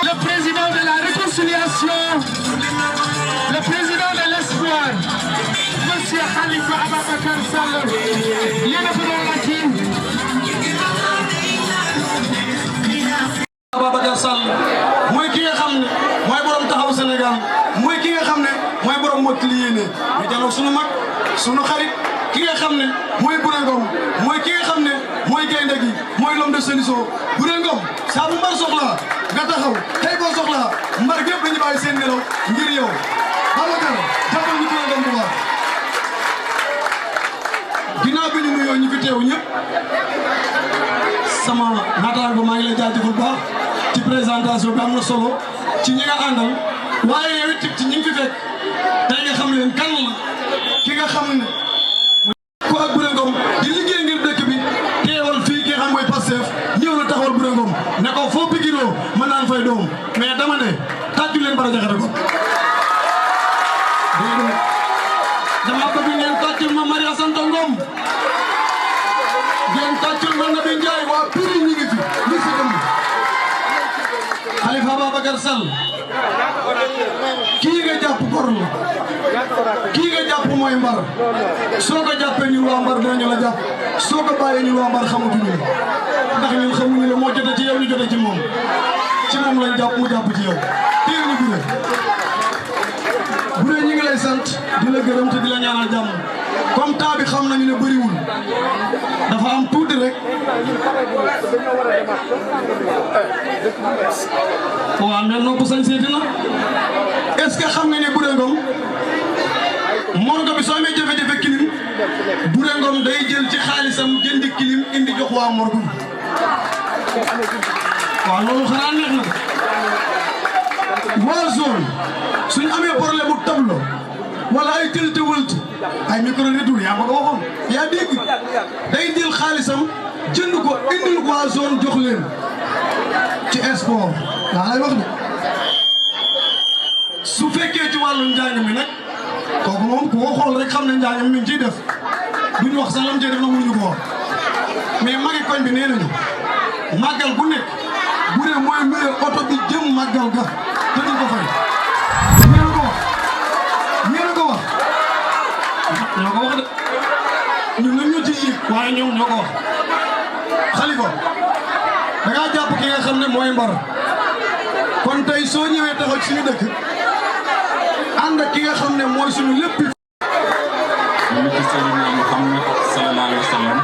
Le président de la réconciliation, le président de l'espoir, monsieur Khalifa Ababacar Sall, Yéene Ababacar Sall mooy ki nga xam ne mooy borom Taxawusenegal mooy ki nga xam ne mooy borom Mottali Yéene ñu janoog sunu mag sunu xarit ki nga xam ne mooy Buré Ngom mooy ki nga xam ne mooy gaynde gi mooy l'homme de solution Buré Ngom saa bu Mbar soxlaa nga taxaw tey boo soxlaa Mbar gépp dañu bàyyi seen nelaw ngir yow Ababacar jàppal ñu Buré Ngom bu baax. ginnaaw bi ñu nuyoo ñu fi teew ñëpp sama naataango maa ngi lay jaajëfal bu baax ci présentation bi am na solo ci ñi nga àndal waaye yow it ci ñi ngi fi fekk tey nga xam leen kan la ki nga xam ne ko ak Buré Ngom di liggéey ngir dëkk bi teewal fii ki nga xam mooy Pastef ñëw na taxawal Buré Ngom ne ko foo pikiroo mën naan fay doom mais dama ne tàccu leen bara jaxate ko dama ko bi ngeen tàccul ma Maria Santo Ngom ngeen tàccul ma Nabi Ndiaye waa Pire ñi ngi fi ñi si dem Khalifa Ababacar Sall kii nga jàpp gor la kii nga jàpp mooy Mbar soo ko jàppee ñun waa Mbar dinañu la jàpp soo ko bàyyee ñun waa Mbar xamatuñu ndax ñun xamuñu ne moo jote ci yow ñu jote ci moom lañ jàpp mu jàpp ci yow téye ñu Buré Buré ñi ngi lay sant di la gërëm te di la ñaanal jàmm comme temps bi xam nañu ne bëriwul dafa am tuuti rek waaw mais nopp sañ seeti na est-ce que xam nga ne Buré Ngom morgue bi soo amee jafe-jafe kilim Buré Ngom day jël ci xaalisam jëndi kilim indi jox waa morgue bi waaw loolu xanaa neex na waa zone suñu amee problème bu tableau wala ay tëlte wëlt ay micro retour yaa ma ko waxoon yaa dégg day jël xaalisam jënd ko indil ko waa zone jox leen ci sport daa lay wax de su fekkee ci wàllu njàng mi nag kooku moom ku ko xool rek xam ne njàng mi ngi ciy def duñu wax sax lam ciy def na mënuñu ko wax mais magi koñ bi nee nañu màggal bu nekk Buré mooy luye oto bi jëm màggal ga te duñ ko fay ñoo ko wax ñoo ko wax de ñun ñoo ci yéeg waaye ñoom ñoo ko wax Khalifa da ngaa jàpp ki nga xam ne mooy Mbar kon tey soo ñëwee taxaw ci suñu dëkk ànd ak ki nga xam ne mooy suñu lépp ñu ci Seydina Muhammad sallallahu alayhi wa sallam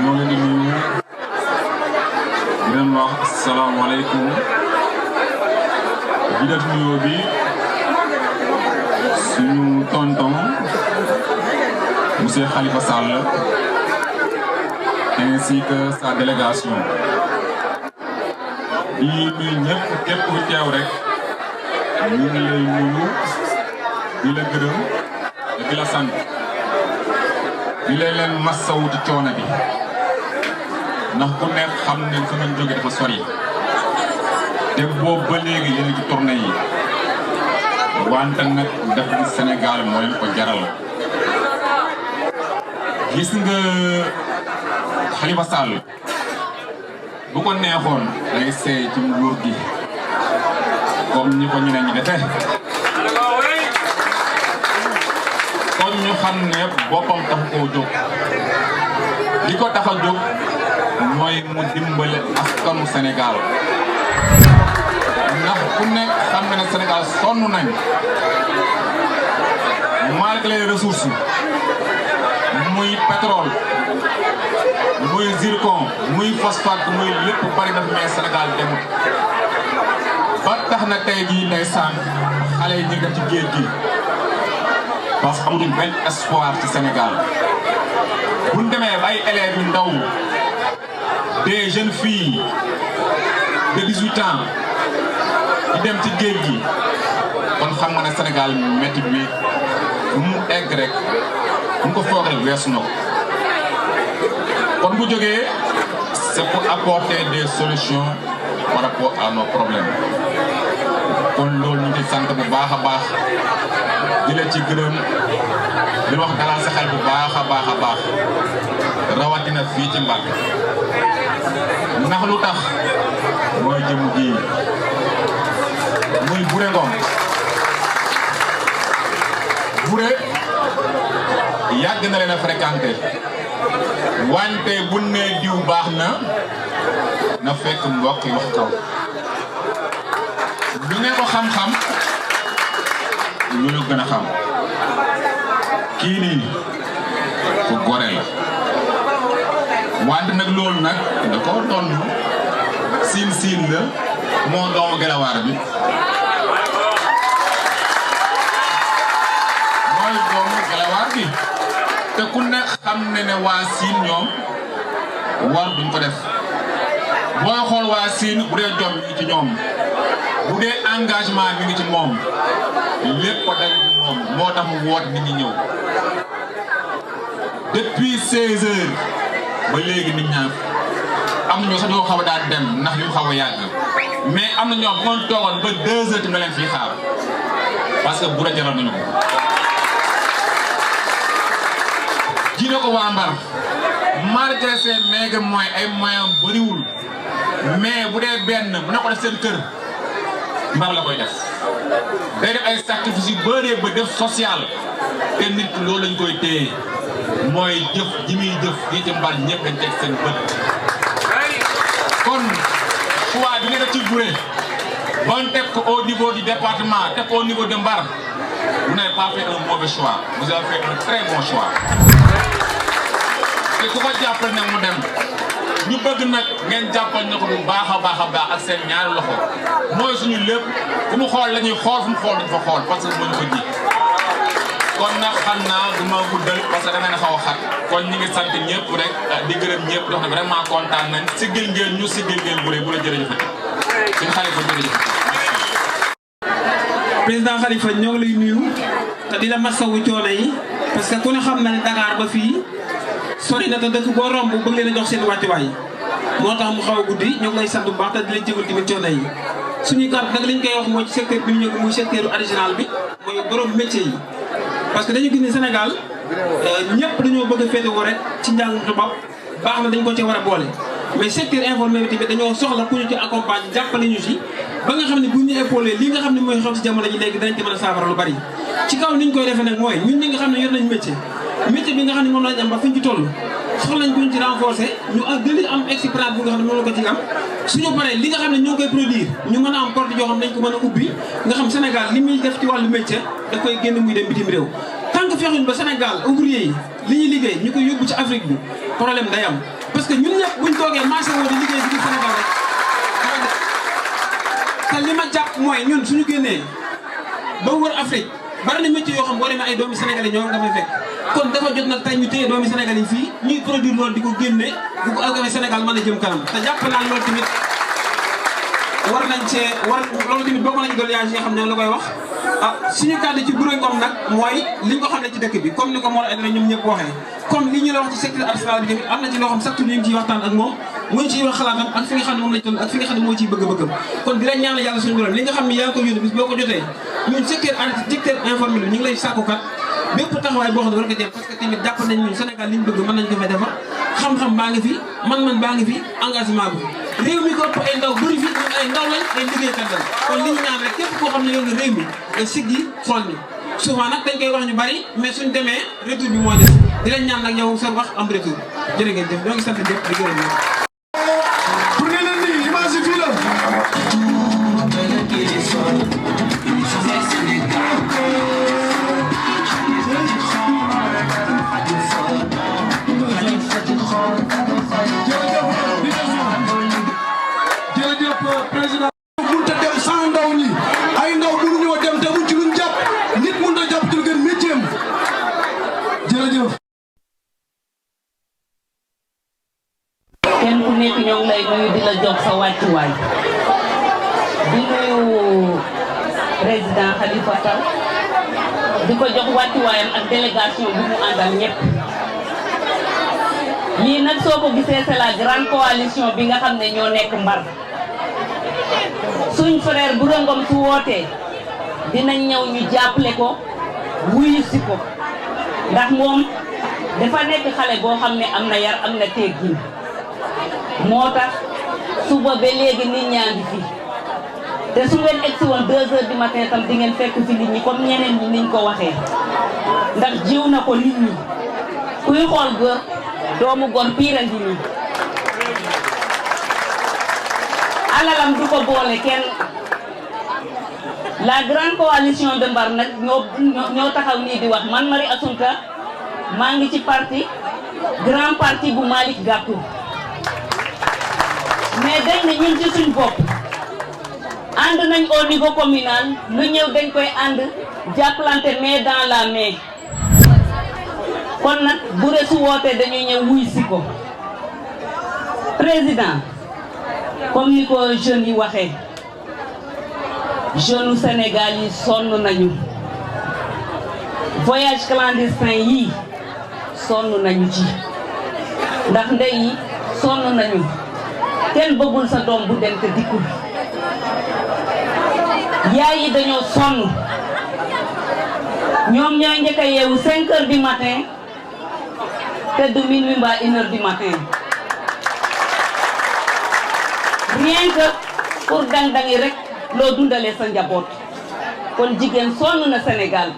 ñoo leen di nuyu di leen wax asalaamaaleykum bi def nuyoo bi suñu tonton monsieur Khalifa Sall ainsi que sa délégation di nuyu ñëpp képp ku teew rek ñu ngi lay nuyu di la gërëm di la sant di leen massawu ci coono bi ndax ku nekk xam ne fa ngeen jóge dafa sori te boobu ba léegi yéen ci tournée yi wante nag def ni Sénégal moo leen ko jaral gis nga Khalifa Sall bu ko neexoon day seey ci nguur gi comme ñi ko ñeneen ñi defee kon ñu xam ne boppam tax koo jóg li ko tax a jóg mooy mu dimbale askanu Sénégal ndax ku nekk xam nga ne Sénégal sonn nañ malgré les ressources muy pétrole muy zircon muy phosphate muy lépp bari na mais Sénégal demut ba tax na tey jii ndeysaan xale yi ñu ngi ci géej gi parce que amuñu benn espoir ci Sénégal bu ñu demee ba ay élèves yu ndaw des jeunes filles de 18 ans di dem ci géej gi kon xam nga ne Sénégal métti bi bu mu egg rek bu mu ko foog rek weesu na ko kon bu jógee c'est pour apporter des solutions par rapport à nos problèmes kon loolu ñu ngi sant bu baax a baax di la ci gërëm di wax dalal sa xel bu baax a baax rawatina fii ci Mbar ndax lu tax mooy jëm ji muy Bure Ngom Bure yàgg na leen a fréquenté wante bu ne diw baax na fekk mbokk yi wax kaw lu ne ko xam-xam lu ñu gën a xam kii nii ku gore la wante nag loolu nag da ko doon siin la moo doomu gelawaar bi mooy doomu gelawaar bi te ku ne xam ne waa siin ñoom war duñ ko def booy xool waa siin bu dee jom mi ngi ci ñoom bu dee engagement mi ngi ci moom lépp ko dal ci moom moo tax mu woot nit ñi ñëw depuis 16 heures ba léegi nit ñaa am na ñoo sax ñoo xaw a daal dem ndax ñu xaw a yàgg mais am na ñoom bu ñu toogoon ba 2 heures tamit leen fii xaar parce que bu la jaral nañu ko. ji na ko waa Mbar malgré ses maigres moyens ay moyens bëriwul mais bu dee benn bu ne ko def seen kër Mbar la koy def day def ay sacrifice yu bëree ba def social te nit loolu lañ koy téye mooy jëf ji muy jëf yi ci Mbar ñëpp dañ teg seen bët kon choix bi nga def ci Bure bon teg ko au niveau du département teg ko au niveau de Mbar vous n'avez pas fait un mauvais choix vous avez fait un très bon choix te ku ko jàppal nag mu dem ñu bëgg nag ngeen jàppal na ko bu baax a baax ak seen ñaari loxo mooy suñu lépp fu mu xool la ñuy xool fu mu xool duñ fa xool parce que moo ñu ko ji kon nag xam naa du ma guddal parce que dama ne xaw a xat kon ñu ngi sant ñëpp rek di gërëm ñëpp dox na vraiment kontaan nañ siggil ngeen ñu siggil ngeen bu la jërëjëfati suñu Khalifa jërëjëf. Président Khalifa ñoo ngi lay nuyu te di la masawu coono yi parce que ku ne xam na ne Dakar ba fii sori na te dëkk boo romb bëgg leen a jox seen wàccuwaay moo tax mu xaw a guddi ñoo ngi lay sant bu baax te di leen jégal tamit coono yi suñuy carte nag li ñu koy wax mooy ci secteur bi ñu ñëw muy secteur artisanal bi mooy borom métier yi parce que dañu gis ne Sénégal ñëpp dañoo bëgg a féetewoo rek ci njàngum tubaab baax na dañ ko ci war a boole mais secteur informel bi tamit dañoo soxla ku ñu ci accompagne jàppale ñu ci ba nga xam ne bu ñu épaulé li nga xam ne mooy xew ci jamono ji léegi danañ ci mën a saafara lu bari ci kaw ni ñu koy defee nag mooy ñun ñi nga xam ne yor nañ métier bi nga xam ne moom lañ am ba fi ñu ci toll soxla nañ ko ñu ci renforcer ñu gën a am expérience bi nga xam ne moom la ko ci am suñu paree li nga xam ne ñoo koy produire ñu mën a am porte yoo xam ne dañ ko mën a ubbi nga xam Sénégal li muy def ci wàllu métier da koy génn muy dem bitim réew tant que fexuñ ba Sénégal ouvrier yi li ñuy liggéey ñu koy yóbbu ci Afrique bi problème day am parce que ñun ñëpp buñ toogee marché woo di liggéey bi ci Sénégal rek te li ma jàpp mooy ñun suñu génnee ba wër Afrique bari na métier yoo xam boo demee ay doomi Sénégalais ñoo nga fay fekk kon dafa jot nag tey ñu téye doomi Sénégal yi fii ñuy produire loolu di ko génne bu ko algame Sénégal mën a jëm kanam te jàpp naa loolu tamit war nañ cee loolu tamit bokk nañ doléance yi nga xam ne la koy wax suñu kàddu ci Bure Ngom nag mooy li nga xam ne ci dëkk bi comme ni ko moo addina ñoom ñëpp waxee comme li ñu la wax ci secteur artisanal bi tamit am na ci loo xam chaque jour ñu ngi ciy waxtaan ak moom mu ngi ciy wax xalaatam ak fi nga xam ne moom lañ toll ak fi nga xam ne moo ciy bëgg-bëggam kon di la ñaanal yàlla suñu borom li nga xam ne yaa ngi ko yónni bis boo ko jotee ñun secteur informel bi ñu ngi lay sàkkukat bépp taxawaay boo xam ne war nga jël parce que tamit jàpp nañ ñun Sénégal liñ bëgg mën nañ ko fay defar xam-xam baa ngi fi man-man baa ngi fi engagement bi réew mi ko ëpp ay ndaw bëri fi ñun ay ndaw lañ ay liggéeykat lañ kon li ñu ñaan rek képp koo xam ne yow nga réew mi nga siggi xool ni souvent nag dañ koy wax ñu bari mais suñ demee retour bi mooy def di leen ñaan nag yow sa wax am retour jërë ngeen jëf ñoo ngi sant ñëpp di gërëm ñëpp. pour ne leen nii image yi fii la. jërëjëf président. mënut a dem sans ndaw ñi ay ndaw mënuñoo dem te muñ ci luñ jàpp nit mënut a jàpp ci lu gën métier am jërëjëf. kenn ku nekk ñoo ngi lay nuyu di la jox sa wàccuwaay di nuyu président Khalifa Sall di ko jox wàccuwaayam ak délégation bi mu àndal ñëpp. lii nag soo ko gisee c'est la grande coalition bi nga xam ne ñoo nekk Mbar suñ frère bu rëngom su wootee dinañ ñëw ñu jàppale ko wuyu si ko ndax moom dafa nekk xale boo xam ne am na yar am na teggin moo tax suba ba léegi nit ñaa ngi fi te su ngeen egsi woon 2 heures du matin tam di ngeen fekk fi nit ñi comme ñeneen ñi niñ ko waxee ndax jiw na ko nit ñi kuy xool góor doomu gon piira ngi nii alalam du ko boole kenn la grande coalition de Mbar nag ñoo taxaw nii di wax man Marie Assunta maa ngi ci parti grand parti bu Malick Gakou mais dañ ne ñun ci suñ bopp ànd nañ au niveau communal lu ñëw dañ koy ànd jàppalante main dans la main kon nag bu resu wootee dañuy ñëw wuy si ko président comme ni ko jeunes yi waxee jeunes u Sénégal yi sonn nañu voyage clandestin yi sonn nañu ci ndax ndey yi sonn nañu kenn bëggul sa doom bu dem te dikkul yaay yi dañoo sonn ñoom ñooy njëkk a yeewu 5 heures du matin te du minuit mbaa 1 heure du matin rien que pour dang-dangi rek loo dundalee sa njaboot kon jigéen sonn na Sénégal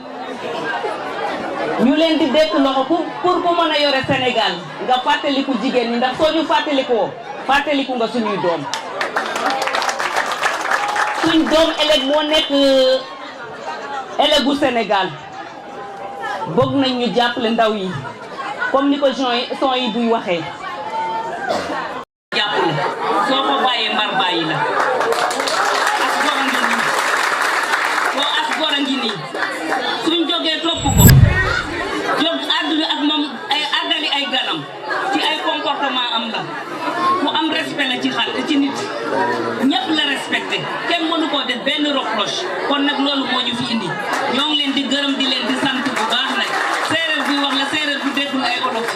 ñu leen di dekk loxo pour ku mën a yore Sénégal nga fàttaliku jigéen ñi ndax soo ñu fàttalikoo fàttaliku nga suñuy doom suñ doom ëllëg moo nekk ëllëgu Sénégal bëgg nañ ñu jàppale ndaw yi comme ni ko son yi buy waxee jàppale soo ko bàyyee Mbar bàyyi la as gor a ngi nii suñ jógee topp ko jóg àdduna ak moom ay àggali ay ganam ci ay comportement am la ku am respect la ci ci nit ñëpp la respecté kenn mënu koo def benn reproche kon nag loolu moo ñu fi indi ñoo ngi leen di gërëm di leen di sant bu baax nag séeréer bi wax la séeréer bi déggul ay olof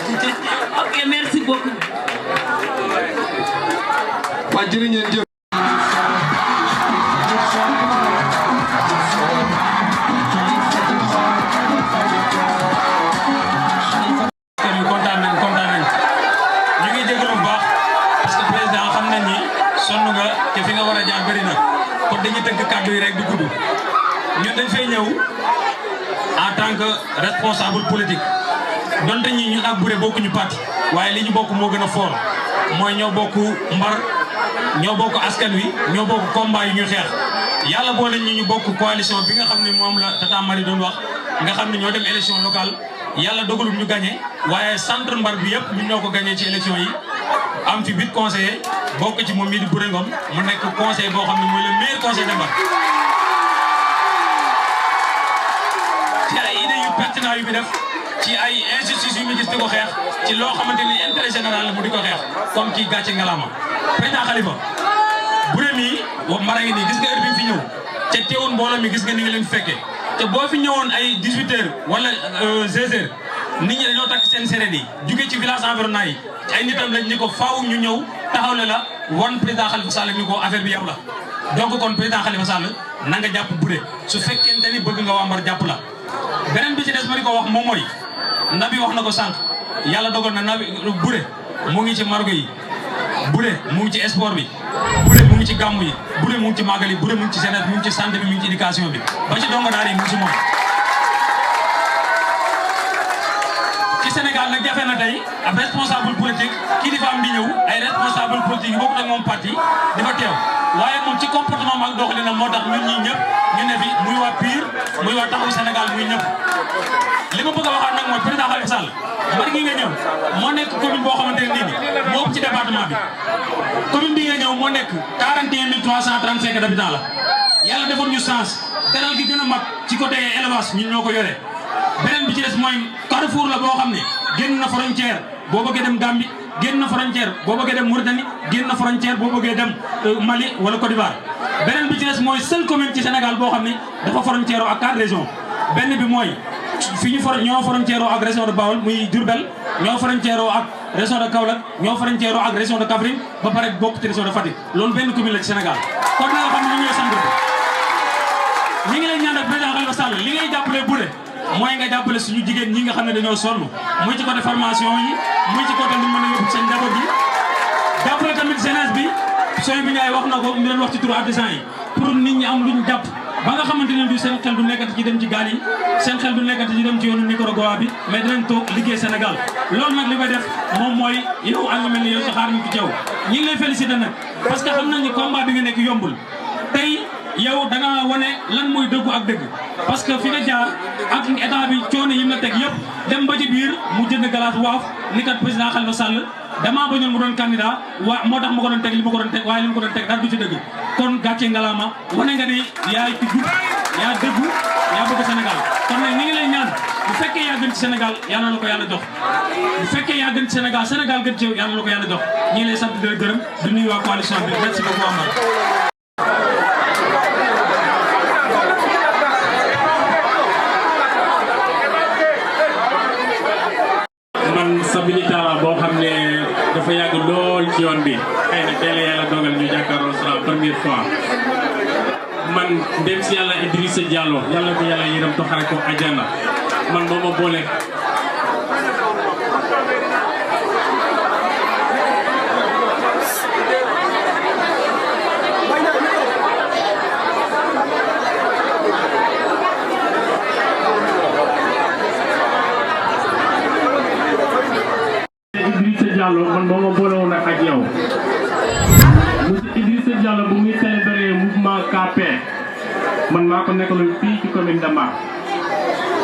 ok merci beaucoup. waa jërëjëf. En tant que responsable politique donte ñi ñun ak Buré bokkuñu parti waaye li ñu bokk moo gën a fort mooy ñoo bokk Mbar ñoo bokk askan wi ñoo bokk combat yu ñu xeex yàlla boole ñu bokk coalition bi nga xam ne moom la Tata Marie doon wax nga xam ne ñoo dem élection locale yàlla dogalul ñu gagné waaye centre Mbar bi yëpp ñu ñoo ko gagné ci élection yi am fi 8 conseillers bokk ci moom mii di Buré Ngom mu nekk conseil boo xam ne mooy le meilleur conseil de Mbar. ci ay idées yu pertinent yu bi def ci ay injustice yu mu gis di ko xeex ci loo xamante ni intérêt général la mu di ko xeex comme kii gàcce ngalama président Khalifa Buré mii Mbar a ngi nii gis nga heure bi fi ñëw te teewoon mbooloo mi gis nga ni nga leen fekkee te boo fi ñëwoon ay 18 heures wala 16 heures nit ñi dañoo takk seen séréer yi jugee ci village environnant yi ay nitam lañ ni ko faaw ñu ñëw taxawle la wan président Khalifa Sall ni ko affaire bi yow la donc kon président Khalifa Sall na nga jàpp Buré su fekkente ni bëgg nga waa Mbar jàpp la beneen bi ci des ma di ko wax moom mooy nabi wax na ko sànq yàlla dogal na nabi Bude mu ngi ci margo yi Bude mu ngi ci sport bi Bude mu ngi ci gàmmu yi Bude mu ngi ci màggal yi Bude mu ngi ci jeunesse mu ngi ci santé bi mu ngi ci éducation bi ba ci donga daara yi mu ngi ci moom ci Sénégal nag jafe na tey ab responsable politique kii di fa am di ñëw ay responsable politique yi bokk nag moom parti dafa teew waaye moom ci comportement ak doxalinam moo tax ñun ñii ñëpp ñu ne fi muy waa PUR muy waa Taxawu Sénégal muy ñëpp li ma bëgg a waxaat nag mooy président Khalifa Sall Mbar gi nga ñëw moo nekk commune boo xamante ne nii moo ëpp ci département bi commune bi nga ñëw moo nekk 41 335 habitants la yàlla defoon ñu chance teral gi gën a mag ci côté élevage ñun ñoo ko yore beneen bi ci des mooy Carrefour la boo xam ne génn na frontière boo bëggee dem Gambie génn na frontière boo bëggee dem Mauritanie génn na frontière boo bëggee dem Mali wala Côte d'Ivoire beneen bi ci des mooy seule commune ci Sénégal boo xam ne dafa frontière ak 4 régions benn bi mooy fi ñu ñoo frontière ak région de Bawol muy Diourbel ñoo frontière ak région de Kaolack ñoo frontière ak région de Kaffrine ba pare bokk ci région de Fatick loolu benn commune la ci Sénégal kon na nga xam ne ñu ñooy sant ñi ngi lay ñaanal président Khalifa Sall li ngay jàppale Bude mooy nga jàppale suñu jigéen ñi nga xam ne dañoo sonn muy ci côté formation yi muy ci côté li mën a yóbbu seen njaboot yi jàppale tamit jeunesse bi sooy bi Ndiaye wax na ko mi leen wax ci turu artisan yi pour nit ñi am luñ jàpp ba nga xamante ne du seen xel du nekkati ci dem ci gaal yi seen xel du nekkati ci dem ci yoonu Nicaragua bi mais dinañ toog liggéey Sénégal loolu nag li koy def moom mooy yow ak nga mel ni yow saxaar ñu ci jaw ñi ngi lay féliciter nag parce que xam nañ ni combat bi nga nekk yombul tey yow da nga wane lan mooy dëggu ak dëgg parce que fi nga jaar ak état bi coono yi mu la teg yëpp dem ba ci biir mu jënd galaas waaf ni kat président Khalifa Sall damaa bañoon mu doon candidat moo tax ma ko doon teg li ma ko doon teg waaye li ma ko doon teg dara du ci dëgg kon gàcce ngalaama wane nga ni yaay ci jub yaa dëggu yaa bëgg Sénégal kon nag ni ngi lay ñaan bu fekkee yaa gën ci Sénégal yàlla la ko yàlla jox bu fekkee yaa gën ci Sénégal Sénégal gën ci yow yàlla la ko yàlla jox ñi ngi lay sant di la gërëm di nuyu waa coalition bi merci beaucoup Amar sa militant la boo xam ne dafa yàgg lool ci yoon bi xëy na tey la yàlla dogal ñu jàkkaarloo c'est la première fois man dem si yàlla Idrissa Diallo yàlla ko yàlla yërëm toxare ko àjjana man moo ma boole man moo ma boole woon ak yow monsieur Idrissa Diallo bu muy célébrer mouvement KP man maa ko nekkaloon fii ci commune de Mbar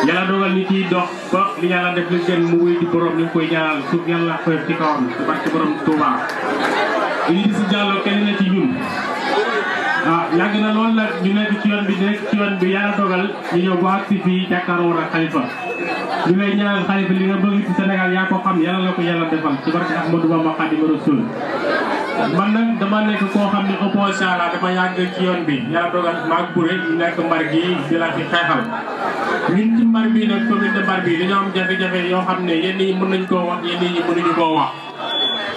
yàlla dogal ni ciy dox ba li yàlla def li gën mu wuy di borom ni koy ñaanal suuf yàlla koy ci kawam ci barke borom Touba Idrissa Diallo kenn la ci ñun yàgg na loolu nag ñu nekk ci yoon bi yàlla dogal ñu ñëw ba agsi fii jàkkaaroo ak Khalifa ñu lay ñaanal Khalifa li nga bëgg ci Sénégal yaa ko xam yàlla la ko yàlla defal ci barke Ahmadou Bamba Khadimu Rasul man nag dama nekk koo xam ne opposition la dama yàgg ci yoon bi yàlla dogal maag Bure ñu nekk Mbar gi di la fi xeexal ñun ci Mbar bi nag commune de Mbar bi dañoo am jafe-jafe yoo xam ne yenn yi mën nañ koo wax yenn yi mënuñu koo wax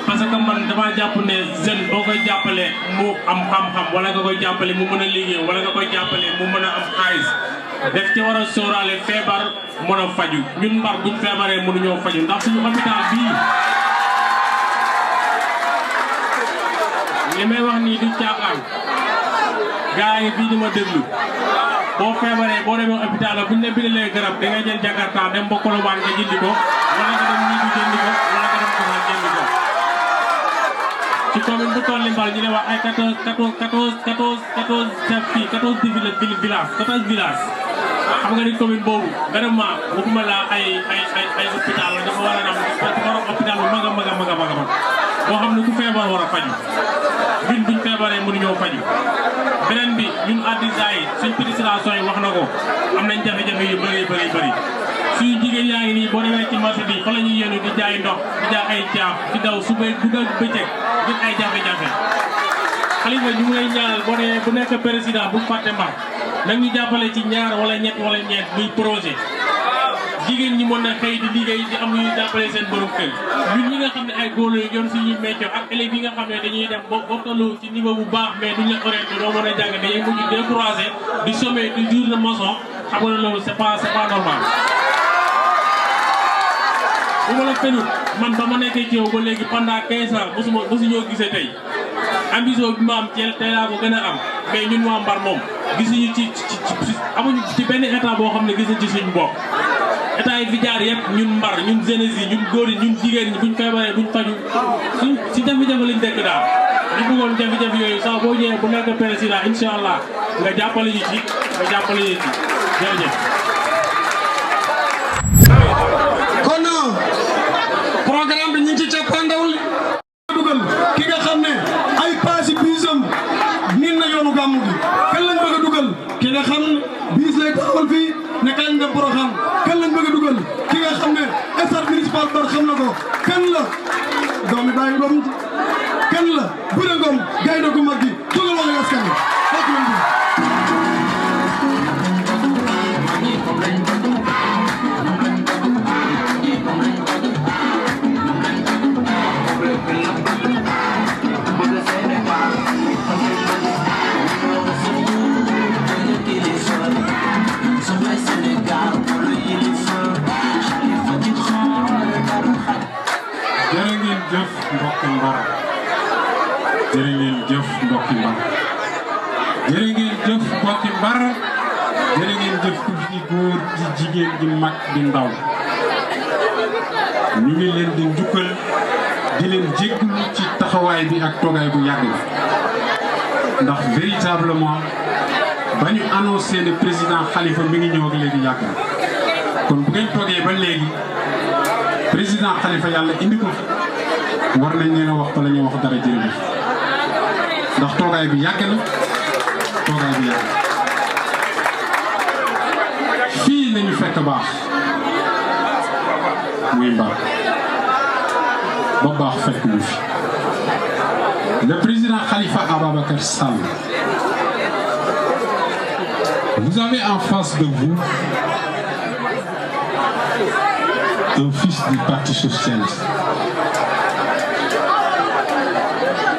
parce que man dama jàpp ne jeune boo koy jàppale mu am xam-xam wala nga koy jàppale mu mën a liggéey wala nga koy jàppale mu mën a am xaalis def ci war a sóoraale feebar mën a faju ñun Mbar buñ feebaree mënuñoo faju ndax suñu hôpital bii li may wax nii du caaxaan gaa yi bii di ma déglu boo feebaree boo demee hôpital la buñ ne bindalee garab da ngay jël Jakarta dem ba Colobane nga jëndi ko wala nga dem Niidu jëndi ko wala nga dem Kofal jëndi ko ci commune bu toll ni Mbar ñu ne wax ay 14 villages xam nga ni commune boobu vraiment waxuma la ay hôpital la dafa war a am hôpital bu mag a mag a mag a mag boo xam ne ku feebar war a faju ñun buñ feebaree mënuñoo faju beneen bi ñun artisans yi suñ pétition yi wax na ko am nañ jafe-jafe yu bëri suñu jigéen yaa ngi nii boo demee ci marché bi fa la ñuy yéenu di jaay ndox di jaay ay caaf di daw suba guddi ak bëccëg ngir ay jafe-jafe Khalifa ñu ngi lay ñaanal boo demee bu nekk président bu fàtte Mbar nag ñu jàppale ci ñaar wala ñett wala ñeent muy projet jigéen ñi mën na xëy di liggéey di am lu ñuy jàppale seen borom kër ñun ñi nga xam ne ay góor yu yor suñuy métier ak élèves yi nga xam ne dañuy dem ba tollu ci niveau bu baax mais duñ leen orienté doo mën a jàng dañuy mujj découragé di sommer du jour de maçon xam nga loolu c'est pas normal. bu ma la fenut man ba ma nekkee ci yow ba léegi pendant 15 ans mosuñoo gisee tey ambition bi ma am tey laa ko gën a am mais ñun waa Mbar moom gisuñu amuñu ci benn état boo xam ne gis nañ ci suñu bopp. état yi fi jaar yëpp ñun Mbar ñun jeunesse yi ñun góor yi ñun jigéen ñi buñ feebaree buñ faju si jafe-jafe lañ dekk daal ñu bëggoon jafe-jafe yooyu sax boo ñëwee bu nekk président incha allah nga jàppale ñu ci jërëjëf. kon programme bi ñu ngi ci cappaandawul dugal ki nga xam ne ay paasi biisam niin na yoonu gàmmu gi kan lañ bëgg a dugal ki nga xam ne biis lay taxawal fii ne kañ dem Porokhane kan lañ bëgg a dugal ki nga xam ne stade municipal Mbar xam na ko kan la doomi Baye Ngom kan la Bure Ngom gaynde gu mag gi dugal wala askan wi fokk lañ ko jërë ngeen jëf mbokki Mbar jërë ngeen jëf mbokki Mbar jërë ngeen jëf mbokki Mbar jërë ngeen jëf ku ci góor di jigéen di mag di ndaw ñu ngi leen di njukkal di leen jéggulu ci taxawaay bi ak toogaay bu yàgg ndax véritablement ba ñu annoncé le président Khalifa mi ngi ñëw ak léegi yàgg kon bu ngeen toogee ba léegi président Khalifa yàlla indi ko war nañ leen a wax la ñuy wax dara jërëjëf ndax toogaay bi yàgg na toogaay bi yàgg fii lañu fekk baax muy Mbar ba baax fekk ñu fi le président Khalifa Ababacar Sall vous avez en face de vous un fils du Parti socialiste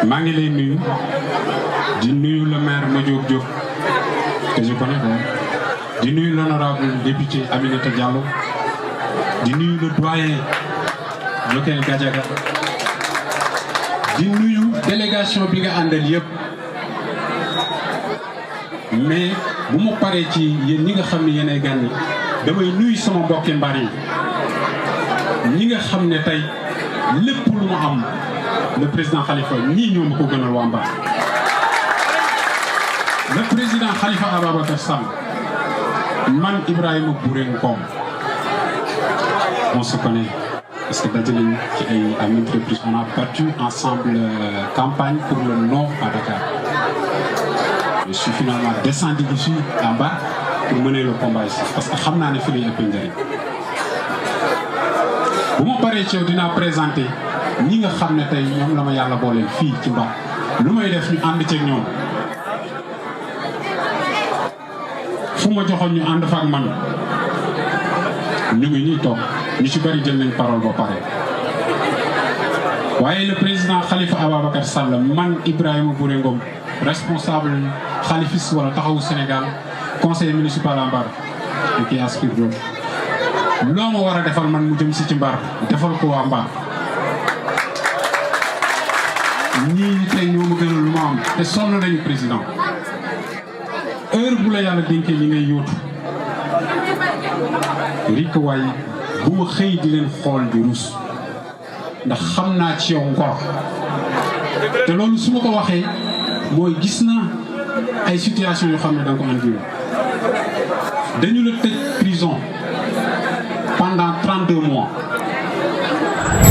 maa ngi lay nuyu di nuyu le maire Madiop Diop que je connais bien di nuyu l'honorable député Aminata Diallo di nuyu le doyen Jokel Gadiaga di nuyu délégation bi nga àndal yëpp mais bu ma paree ci yéen ñi nga xam ne yéenay gànni damay nuyu sama mbokki Mbar yi ñi nga xam ne tey lépp lu mu am le président Khalifa ñii ñoo ma ko gënal waa Mbar le président Khalifa Ababacar Sall man Ibrahima Bouré Ngom on se connaît parce que daje nañ ci ay à maintes reprises on a battu ensemble campagne pour le non à Dakar je suis finalement descendu ici à Mbar pour mener le combat ici parce que xam naa ne fi lay ëpp njëriñ bu ma paree ci yow dinaa présenté ñi nga xam ne tey ñoom la ma yàlla booleel fii ci Mbar lu may def ñu ànd ceeg ñoom fu ma joxoon ñu ànd fa ak man ñu ngi ñuy toog ñu ci bari jël nañ parole ba pare waaye le président Khalifa Ababacar Sall man Ibrahima Bouré Ngom responsable Khalifiste wala taxawu Sénégal conseiller municipal à Mbar et qui aspire d'autres loo ma war a defal man mu jëm si ci Mbar defal ko waa Mbar ñii tey ñoo ma gënal lu ma am te sonn nañu président heure bu la yàlla dénkee li ngay yóotu rik waay bu ma xëy di leen xool di rus ndax xam naa ci yow ngor te loolu su ma ko waxee mooy gis naa ay situation yoo xam ne danga ko enduré dañu la tëj prison pendant 32 mois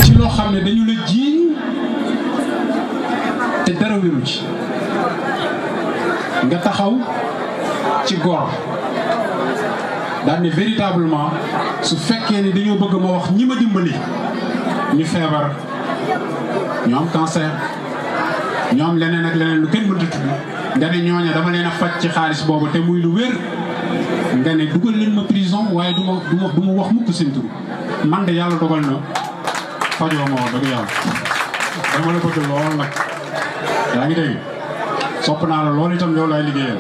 ci loo xam ne dañu la jiiñ te dara wéru ci nga taxaw ci góor daal ne véritablement su fekkee ni dañoo bëgg ma wax ñi ma dimbali ñu feebar ñu am cancer ñu am leneen ak leneen lu kenn mënta tudd nga ne ñooña dama leen a faj ci xaalis boobu te muy lu wér nga ne dugal leen ma prison waaye du ma wax mukk seen tur man de yàlla dogal na fajoo ma wax dëgg yàlla dama la bëgg lool nag yaa ngi dégg sopp naa la loolu itam yow laay liggéeyal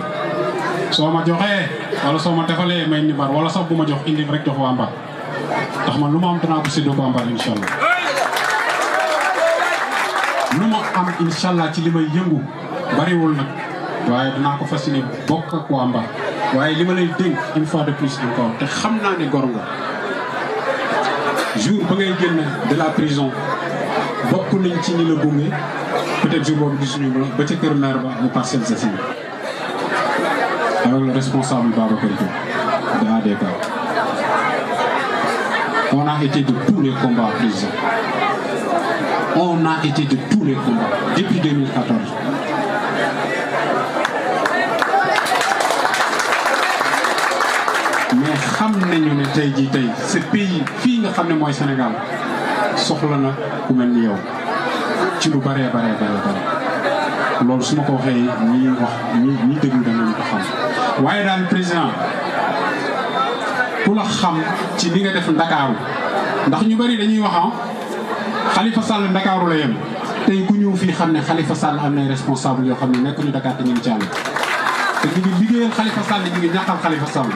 soo ma joxee wala soo ma defalee may Mbar wala sax bu ma jox indi rek jox waa Mbar tax man lu ma am danaa ko séddoo ko Mbar incha allah lu ma am incha allah ci li may yëngu bariwul nag waaye danaa ko fas yéene bokk ak waa Mbar waaye li ma lay dénk une fois de plus encore te xam naa ne gor nga jour ba ngay génn de la prison bokk nañ ci ñi la gunge peut-être jour boobu gisuñu ba ca kër maire ba bu Parcelles Assainies avec le responsable Ababacar de ADK. On a été de tous les combats, Président. On a été de tous les combats depuis 2014. Mais xam nañu ne tey jii tey ce pays fii nga xam ne mooy Sénégal soxla na ku mel ni yow ci lu bare loolu su ma ko waxee ñi wax ñi déglu danañ ko xam waaye daal président ku la xam ci li nga def Ndakaaru ndax ñu bari dañuy wax Khalifa Sall Ndakaaru la yem tey ku ñëw fii xam ne Khalifa Sall am nay responsable yoo xam ne nekk ñu Dakar te ñu ngi ci àll te ñu ngi liggéeyal Khalifa Sall ñu ngi ñàkkal Khalifa Sall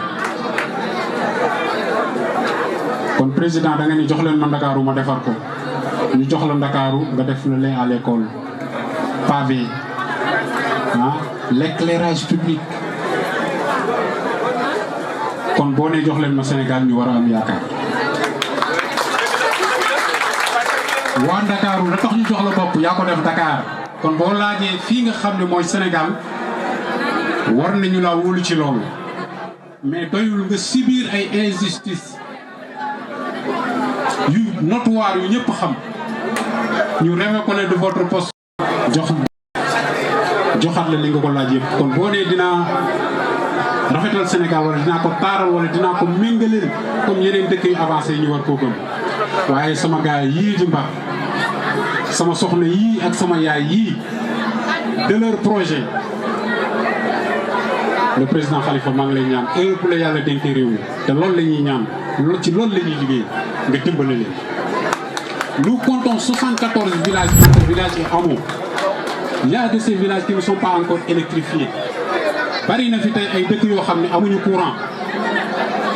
kon président da nga ni jox leen ma Ndakaaru ma defar ko ñu jox la Ndakaaru nga def le lait à l'école pavé l'éclairage public kon boo nee jox leen ma Sénégal ñu war a am yaakaar waa Ndakaaru la tax ñu jox la bopp yaa ko def Dakar kon boo laajee fii nga xam ne mooy Sénégal war nañu laa wóolu ci loolu mais doyul nga subir ay injustice yu notoire yu ñëpp xam ñu reconnaître de votre poste joxaat la li nga ko laaj yëpp kon boo nee dinaa rafetal Sénégal wala dinaa ko taaral wala dinaa ko méngaleel comme yeneen dëkk yu avancé yi ñu war koo gëm waaye sama gaay yii di Mbar sama soxna yii ak sama yaay yii de leur projet le président Khalifa maa ngi lay ñaan heure bu la yàlla dénkee réew mi te loolu la ñuy ñaan ci loolu la ñuy liggéey nga dimbale leen. Nous comptons 74 villages entre villages et hameaux. Il y a de ces villages qui ne sont pas encore électrifiés. bari na fi tey ay dëkk yoo xam ne amuñu courant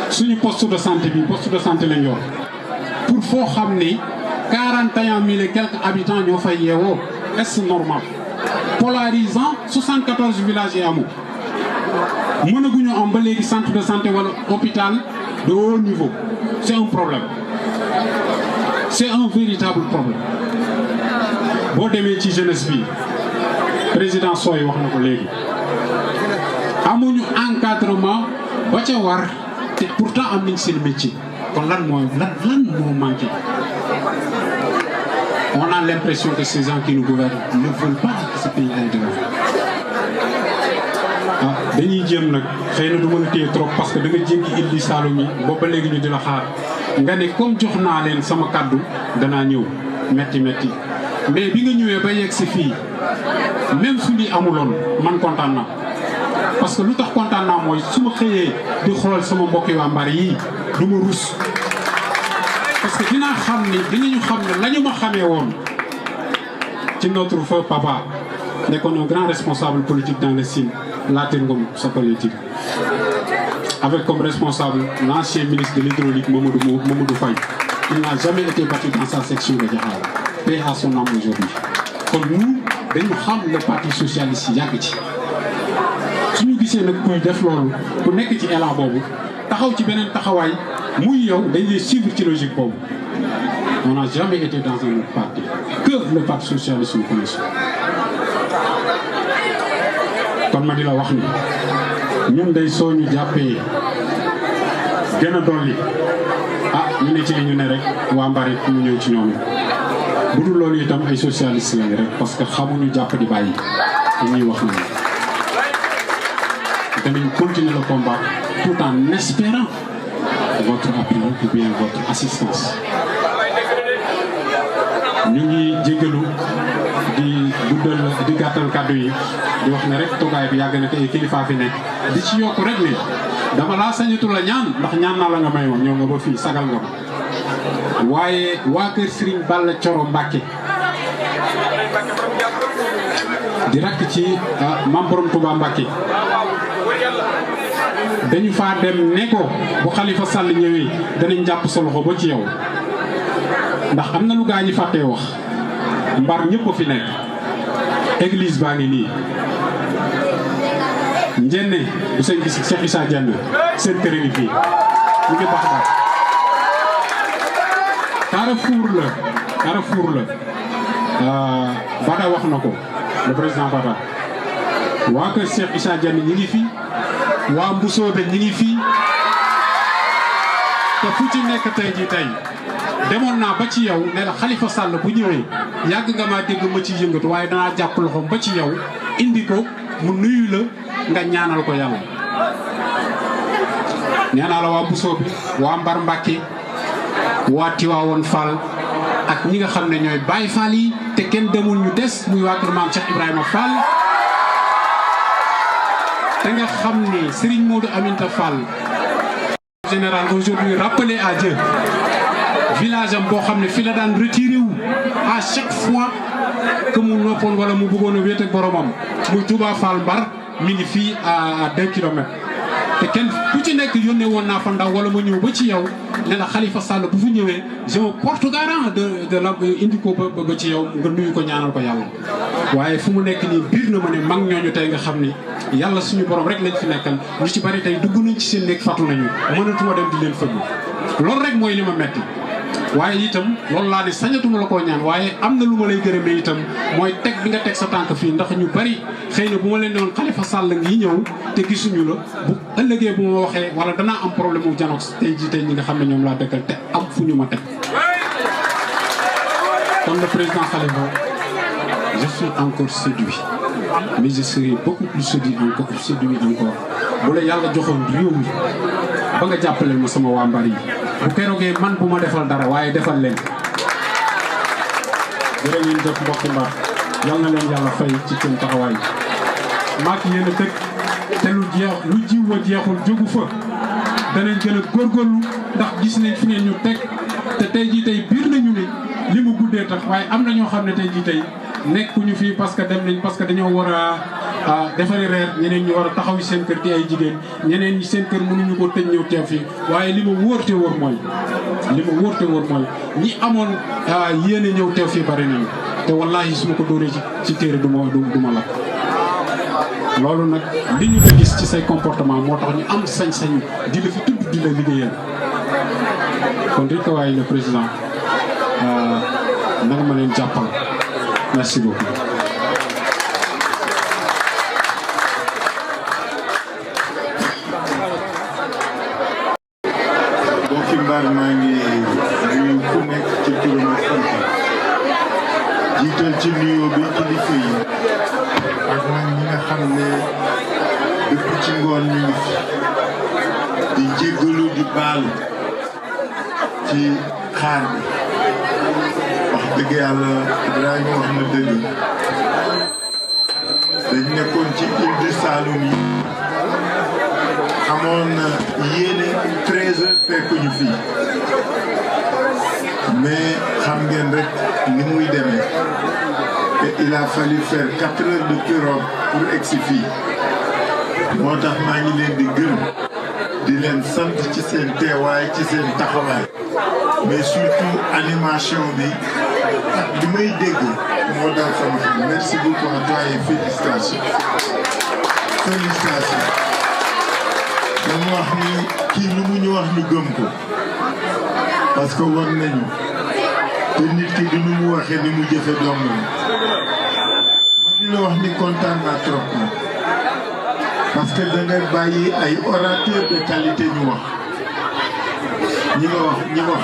suñu poste de santé lañ yor pour foo xam ni 41 000 et quelques habitants ñoo fay yeewoo est normal. Polarisant 74 villages et hameaux mënaguñu am ba léegi centre de santé wala hôpital de haut niveau c'est un problème. C'est un véritable problème boo demee ci jeunesse bi président Soy wax na ko léegi amuñu encadrement ba ca war te pourtant am nañ seen métier kon lan moo manqué. On a l'impression que ces gens qui nous gouvernent ne veulent pas que ce pays aille de l'avant. Dañuy jéem nag xëy na du mën a téye trop parce que da nga jéggi Île du Saloum yi boobu ba léegi ñu di la xaar nga ne comme jox naa leen sama kaddu danaa ñëw metti mais bi nga ñëwee ba yegg si fii même su lii amuloon man kontaan naa parce que lu tax kontaan naa mooy su ma xëyee di xool sama mbokki waa Mbar yii du ma rus parce que dinañu xam ne la ñu ma xamee woon ci notre feu papa nekkoon un grand responsable politique dans le Sine Latir Ngom sa politique avec comme responsable l'ancien ministre de l'hydraulique Mamadou Faye. Il n'a jamais été battu dans sa section de Diakhar. Paix à son âme aujourd'hui. Comme nous, dañu xam le parti socialiste yàgg ci suñu gisee nag kuy def loolu ku nekk ci élan boobu taxaw ci beneen taxawaay muy yow dañ lay suivre ci logique boobu. On n'a jamais été dans un autre parti que le parti socialiste nous connaissons. kon ma di la wax ni ñun day soo ñu jàppee gën a dolli ñu ne ci li ñu ne rek waa Mbar it ñu ñëw ci ñoom bu dul loolu itam ay socialiste lañ rek parce que xamuñu jàpp di bàyyi ñuy wax nañu danañ continuer le combat tout en espérant votre appui ou bien votre assistance. ñu ngi jéggalu di guddal di gàttal kàddu yi di wax ne rek toogaay bi yàgg na te ay kilifa fi nekk di ci yokk rek ne dama laa sañatu la ñaan ndax ñaan naa la nga may woon ñëw nga ba fii sagal nga ma waaye waa kër Serigne Balla Coro Mbacke di rakk ci Mam Borom Touba Mbacke dañu faa dem ne ko bu Khalifa Sall ñëwee danañ jàpp sa loxo ba ci yow ndax am na lu gaa ñi fàttee wax Mbar ñëpp a fi nekk église baa ngi nii njenne bu sëñ gis Cheikh Issa Diagne seen kër ngi fii ñu ngi bax bax Carrefour la Bada wax na ko le président Bada waa kër Cheikh Issa Diagne ñi ngi fii waa Mbusoobe ñi ngi fii te fu ci nekk tey jii tey demoon naa ba ci yow ne la Khalifa Sall bu ñëwee yàgg nga maa dégg ma ci yëngatu waaye danaa jàpp loxoom ba ci yow indi ko mu nuyu la nga ñaanal ko yàlla. nee naa la waa Mbusoobe waa Mbar Mbàkke waa Tiwaawoon Fall ak ñi nga xam ne ñooy Baay Fall yi te kenn demul ñu des muy waa kër maam Cheikh Ibrahima Fall te nga xam ne Serigne Modou Aminta Fall général aujourd'hui rappelé à Dieu village am boo xam ne fi la daan retiré wu à chaque fois que mu noppoon wala mu bëggoon a wéet ak boromam muy Touba Fall Mbar mi ngi fii à 2 kilomètres te kenn ku ci nekk yónnee woon naa fa ndaw wala ma ñëw ba ci yow ne la Khalifa Sall bu fi ñëwee je me porte garant de la indi ko ba ci yow nga nuyu ko ñaanal ko yàlla. waaye fu mu nekk nii biir na ma ne mag ñooñu tey nga xam ni yàlla suñu borom rek lañ fi nekkal ñu ci bari tey dugg nañ ci seen néeg fàttu nañu mënatuma dem di leen fëgg loolu rek mooy li ma metti waaye itam loolu laa ne sañatuma la koo ñaan waaye am na lu ma lay gërëmee itam mooy teg bi nga teg sa tànk fii ndax ñu bari xëy na bu ma leen ne woon Khalifa Sall ngi ñëw te gisuñu la bu ëllëgee bu ma waxee wala danaa am problème mu janox tey jii tey ñi nga xam ne ñoom laa dëkkal te am fu ñu ma teg. kon le président Khalifa je suis encore séduit mais je serai beaucoup plus séduit encore bu la yàlla joxoon réew mi ba nga jàppale ma sama waa Mbar yi bu keroogee man bu ma defal dara waaye defal leen. jërë ngeen jëf mbokki Mbar yal na leen yàlla fay ci seen taxawaay maak yéen a dëkk te lu jiw wa jeexul jógu fa danañ gën a góorgóorlu ndax gis nañ fi ngeen ñu teg te tey jii tey biir nañu ne li mu guddee tax waaye am na ñoo xam ne tey jii tey nekkuñu fii parce que dem nañ parce que dañoo war a defari reer ñeneen ñi war a taxaw seen kër di ay jigéen ñeneen ñi seen kër mënuñu ko tëj ñëw teew fii waaye li ma wóor te wóor mooy ñi amoon yéene ñëw teew fii bari nañu te wallahi su ma ko dóoree ci téere du ma lakk loolu nag li ñu la gis ci say comportement moo tax ñu am sañ-sañ di la fi tudd di la liggéeyal kon rek waaye le président nanga ma leen jàppal merci beaucoup. mbokki Mbar maa ngi nuyu ku nekk ci turam ak sant jiital ci nuyoo bi kilifa yi ak nag ñi nga xam ne depuis ci ngoon ñu ngi fi di jéggalu di baalu ci xaar bi wax dëgg yàlla Ibrahima wax na dëgg dañ nekkoon ci île du Saloum yi amoon na yéene 13 heures fekkuñu fii mais xam ngeen rek ni muy demee et il a fallu faire 4 heures de pirogue pour egsi fii moo tax maa ngi leen di gërëm di leen sant ci seen teewaay ci seen taxawaay mais surtout animation bi ak li may dégg moo daal sama xel merci beaucoup à toi et félicitations dama wax ni kii lu mu ñu wax ñu gëm ko parce que war nañu te nit ki di nu mu waxee ni mu jëfe doom la ma di la wax ni kontaan naa trop na parce que da ngay bàyyi ay orateurs de qualité ñu wax ñi wax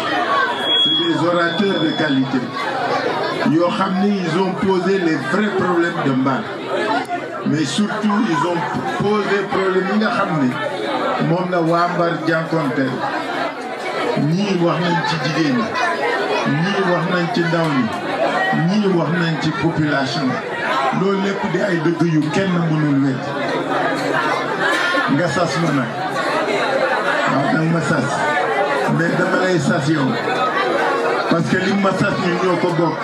c'est des orateurs de qualité yoo xam ni ils ont posé les vrais problèmes de Mbar mais surtout ils ont posé problème yi nga xam ni moom la waa Mbar jànkonteel ñii wax nañ ci jigéen ñi ñii wax nañ ci ndaw ñi ñii wax nañ ci population loolu lépp di ay dëgg yu kenn mënul wet nga sas ma nag waaw danga ma sas mais dama lay sas yow parce que li ma sas ñun ñoo ko bokk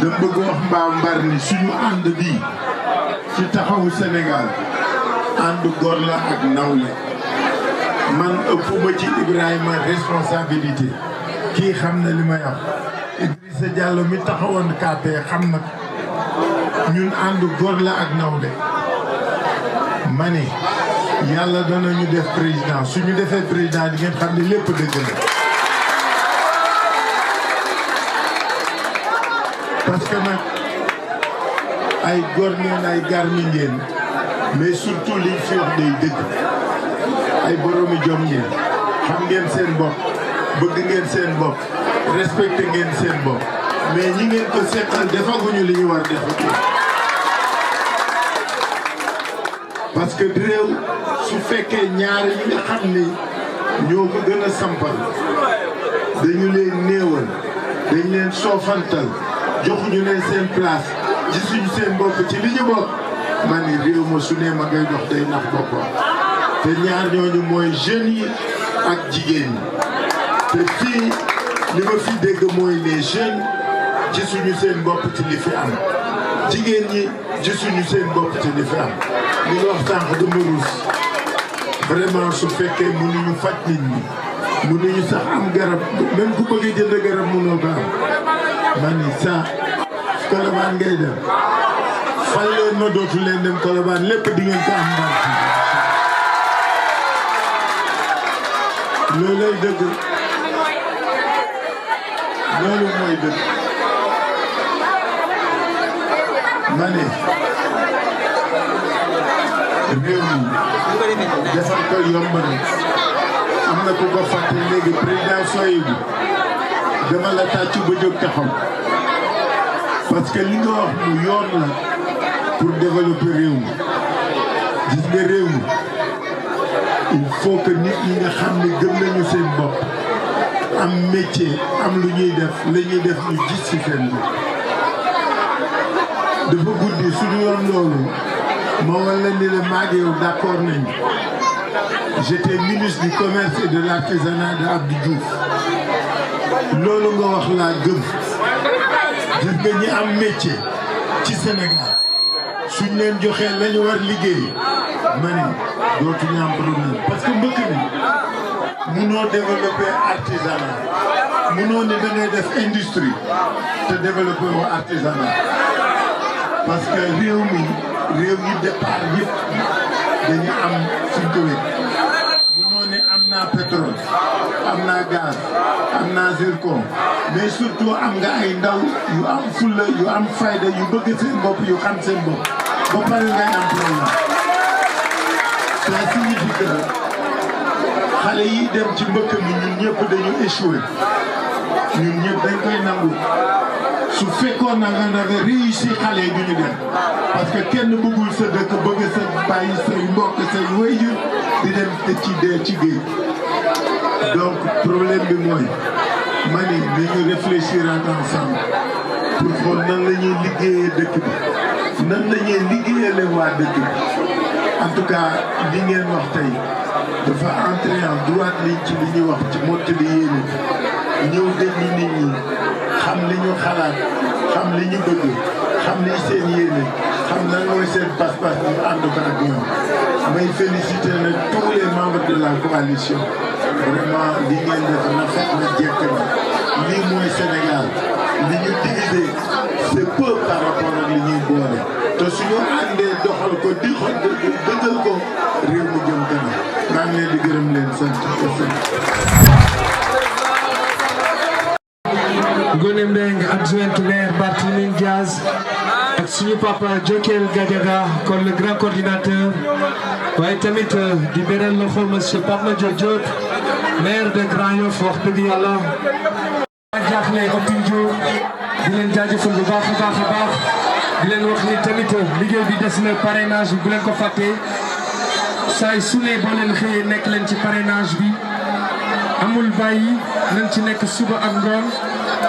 da bëgg wax mbaa Mbar ni suñu ànd bii ci taxawu Sénégal àndu góor la ak nawle man ëppuma ci Ibrahima responsabilité kii xam na li may wax Idrissa Diallo mi taxawoon KP xam na ñun àndu góor la ak nawle ma ne yàlla dana ñu def président suñu defee président di ngeen xam ne lépp dëgg la parce que nag ay góor ngeen ay garmi ngeen mais surtout liñ fi wax day dëgg ay boroomi jom ngeen xam ngeen seen bopp bëgg ngeen seen bopp respecté ngeen seen bopp mais ñi ngeen ko seqal defaguñu li ñu war def parce que réew su fekkee ñaar yi nga xam ni ñoo ko gën a sampal dañu leen néewal dañ leen soofantal joxuñu leen seen place gisuñu seen bopp ci li ñu bokk man ni réew ma su ne ma ngay dox day nax boppam te ñaar ñooñu mooy jeunes yi ak jigéen ñi te fii li ma fi dégg mooy les jeunes gisuñu seen bopp ci li fi am jigéen ñi gisuñu seen bopp ci li fi am li nga wax sànq dama ruus vraiment su fekkee mënuñu faj nit ñi mënuñu sax am garab même ku bëgg jënd garab mënoo ko am man ni ça Colobane ngay dem fal leen ma dootu leen dem Colobane lépp di ngeen ko am ndànk loolu lay dëgg loolu mooy dëgg ma ne réew mi defar ko yomb na am na ku ko fàtte léegi président soyi bi dama la tàccu ba jóg taxaw parce que li nga wax mu yoon la pour développer réew mi gis nga réew mi il faut que nit ñi nga xam ne gëm nañu seen bopp am métier am lu ñuy def la ñuy def ñu gis ci seen bopp dafa guddi suñu yoon loolu moo wala ni la maag yow d'accord nañu j'étais ministre du commerce et de l'artisanat de Abdou Diouf loolu nga wax laa gëm gis nga ñi am métier ci Sénégal suñ leen joxee la ñu war liggéey ma ni dootuñu am problème parce que mbëkk mi munoo développer artisanat munoo ni da ngay def industrie te développer woo artisanat parce que réew mi réew yi départ yëpp dañu am suñ ko wét munoo ne am naa pétrole am naa gaz am naa zircon mais surtout am nga ay ndaw yu am fulla yu am fayda yu bëgg seen bopp yu xam seen bopp ba pare ngay am problème ça signifie que xale yi dem ci mbëkk mi ñun ñëpp dañu échoué ñun ñëpp dañ koy nangu su fekkoon na nga nga réussir xale yi duñu dem parce que kenn bëggul sa dëkk bëgg sa bàyyi say mbokk say waajur di dem te ci dee ci géej donc problème bi mooy ma ni dañu réfléchir ensemble pour xool nan la ñuy liggéeyee dëkk bi nan la ñuy liggéeyale waa dëkk bi en tout cas li ngeen wax tey dafa entrer en droite ligne ci li ñuy wax ci Mottali Yéene ñëw déglu nit ñi xam li ñu xalaat xam li ñu bëgg xam li seen yéene xam lan mooy seen pas-pas ñu ànd ko ak ñoom may féliciter nag tous les membres de la coalition vraiment li ngeen def rafet na jekk na lii mooy Sénégal li ñu divisé c'est peu par rapport ak li ñuy boole te suñu àndee doxal ko di ko dëggal ko réew mu jëm kanam maa ngi leen di gërëm leen sant Ngoné Mbengue adjointe maire Barthélémy Diaz ak suñu papa Jokel Gadiaga kon le grand coordinateur waaye tamit di beral loxo monsieur Pape Diop maire de Grand Yoff wax dëgg yàlla jaaxle Opine Diop di leen jaajëfal bu baax a baax a baax di leen wax ni tamit liggéey bi des na parrainage bi bu leen ko fàttee saay su ne boo leen xëyee nekk leen ci parrainage bi amul bàyyi nañ ci nekk suba ak ngoon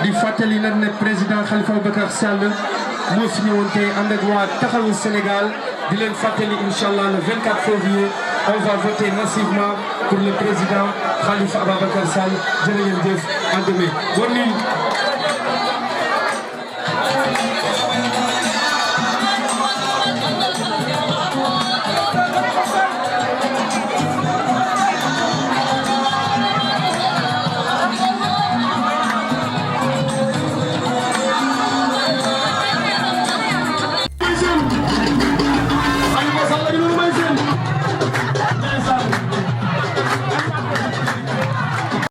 di fàttali nag ne président Khalifa Ababacar Sall moo fi ñëwoon tey ànd ak waa Taxawu Sénégal di leen fàttali incha allah le 24 février on va voter massivement pour le président Khalifa Ababacar Sall jërë ngeen jëf à demain.